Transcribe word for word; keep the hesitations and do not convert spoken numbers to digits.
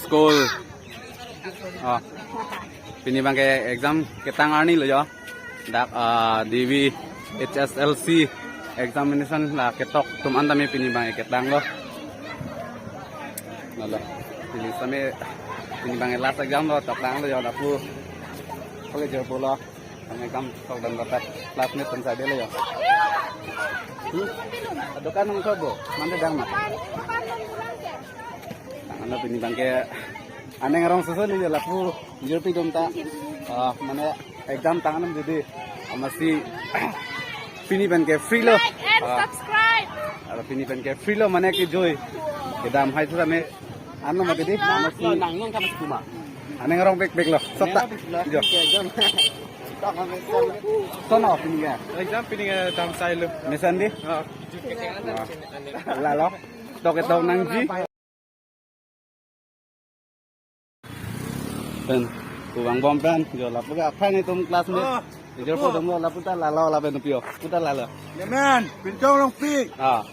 School. Oh. Pini abangke exam ketang arni lo jo. Dak, ah, D V H S L C examination la ketok atum an tame pini abangke ketang lo. Nalo. Pini tame, pini abangke last exam lo, toklang lo jo lapu. Oke, jo pulo. Kami kam sok dan batak classmate pen sabi lo jo. Hmm? Dokan nang cobo, mana dang ma? Tang ano pini abangke aneng arong soso ni jo lapu, jurpi dum ta. Ah, mane exam tang ano jadi, ah, masi pini abangke free lo. Like and Ah. subscribe. Aro pini abangke free lo mane kejoi. Kedam hai tu kami ano mati di, ano si Lo nang nung kami kuma. Aneng arong bek bek lo. Sota. Aneng arong bek lo. Jo. Oke, jom. Sono pini ya. Exam pini ya tang sai lo. Mesan di. Oh. Lalo. Tok tok nangji. Pen, kubang bom pen, jo lapu ke aphan itum classmate. Oh, Ijor lapu. Podom lo lapu ta lalo lapen pio. Puta lalo. Ya man, Pinchong Rongpi. Ah.